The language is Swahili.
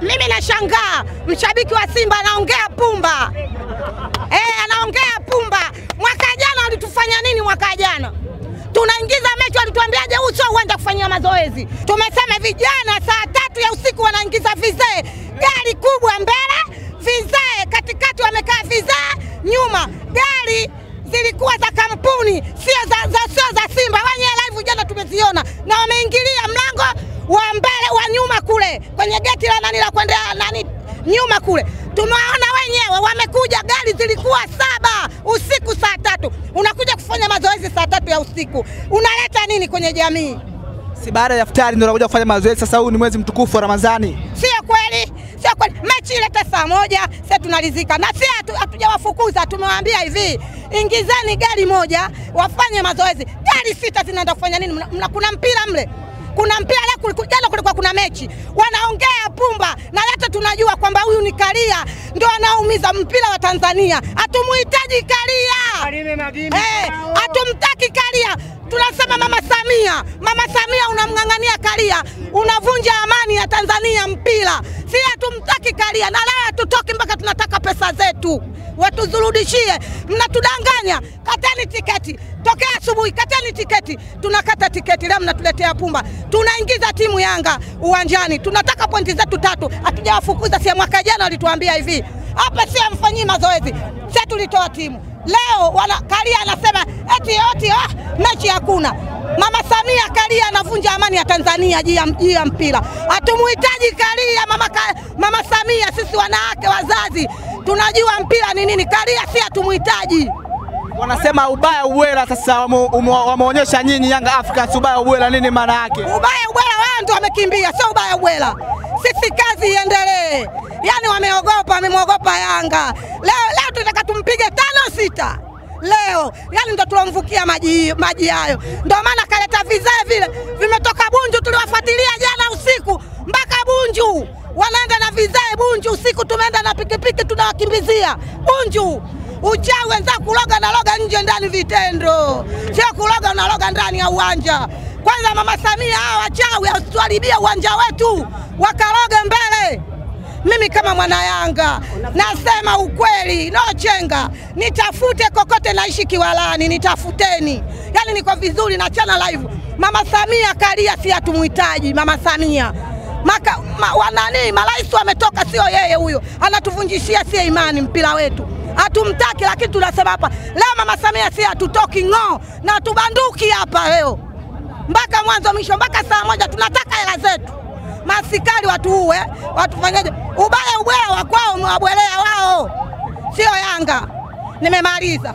Mimi nashangaa mshabiki wa Simba anaongea pumba. Anaongea pumba. Mwaka jana walitufanya nini mwaka jana? Tunaingiza mechi walituambiaje huu sio uwanja kufanyia mazoezi. Tumesema vijana saa 3 ya usiku wanaingiza vizee. Gari kubwa mbele, vizee katikati wamekaa vizee nyuma. Gari zilikuwa za kampuni, sio za Simba. Wenyewe live jana tumeziona na wameingilia mlango wa mbele wa nyuma kule kwenye geti la nani la kwenda nani nyuma kule. Tumewaona wenyewe wamekuja, gari zilikuwa 7 usiku saa 3. Unakuja kufanya mazoezi saa 3 ya usiku. Unaleta nini kwenye jamii? Si baada ya iftari ndio unakuja kufanya mazoezi? Sasa huu ni mwezi mtukufu wa Ramadhani. Sio kweli? Sio kweli. Mechi ileta saa 1, sasa tunalizika. Na si hatujawafukuza, tumewaambia hivi, ingizeni gari moja wafanye mazoezi. Gari 6 zinaenda kufanya nini? Kuna mpira mle. Kuna mpira leo, jana kulikuwa kuna mechi. Wanaongea pumba na hata tunajua kwamba huyu ni Karia ndio anaumiza mpira wa Tanzania. Hatumuhitaji Karia. Hatumtaki Karia. Tunasema Mama Samia, Mama Samia unamng'ang'ania Karia, unavunja amani ya Tanzania mpira. Si hatumtaki Karia na leo hatutoki mpaka tunataka pesa zetu. Watuzurudishie. Mnatudanganya. Kateni tiketi. Tokea asubuhi kateni tiketi. Tunakata tiketi leo mnatuletea pumba. Tunaingiza timu Yanga uwanjani. Tunataka pointi zetu 3. Hatujawafukuza. Si mwaka jana walituambia hivi, hapa si amfanyii mazoezi. Sisi tulitoa timu. Leo Karia anasema eti mechi hakuna. Mama Samia Karia anavunja amani ya Tanzania juu ya mpira. Hatumuhitaji Karia. Mama Samia, sisi wanawake wazazi tunajua mpira ni nini. Karia si hatumuhitaji. Wanasema ubaya ubwela. Sasa wameonyesha nyinyi Yanga Africa ubaya ubwela, nini maana yake? Ubaya ubwela wao ndio wamekimbia, sio ubaya ubwela. Sisi kazi iendelee. Yaani wameogopa, wamemwogopa Yanga. Leo tunataka tumpige 5-6. Leo, yani ndio tulomvukia maji hayo. Ndio maana kaleta vizee vile vimetoka Bunju, tuliwafuatilia jana usiku mpaka Bunju. Wanaenda na vizee Bunju usiku, tumeenda na pikipiki tunawakimbizia Bunju. Uchawi wenza kuloga na loga nje ndani vitendo. Sio kuloga unaloga ndani ya uwanja. Kwanza Mama Samia hawa wachawi wasituharibia uwanja wetu, wakaloge mbele. Mimi kama mwana Yanga nasema ukweli, no chenga. Nitafute kokote, naishi Kiwalani, nitafuteni. Yani niko vizuri na chana live. Mama Samia Karia si hatumuhitaji Mama Samia. Marais wametoka, sio yeye huyo. Anatuvunjishia si imani mpira wetu. Hatumtaki, lakini tunasema hapa leo Mama Samia si hatutoki ng'o na tubanduki hapa leo. Mpaka mwanzo mwisho, mpaka saa 1 tunataka hela zetu. Masikari watuue, watufanyaje? Ubaya ubwela wa kwao umewabwelea wao. Sio Yanga. Nimemaliza.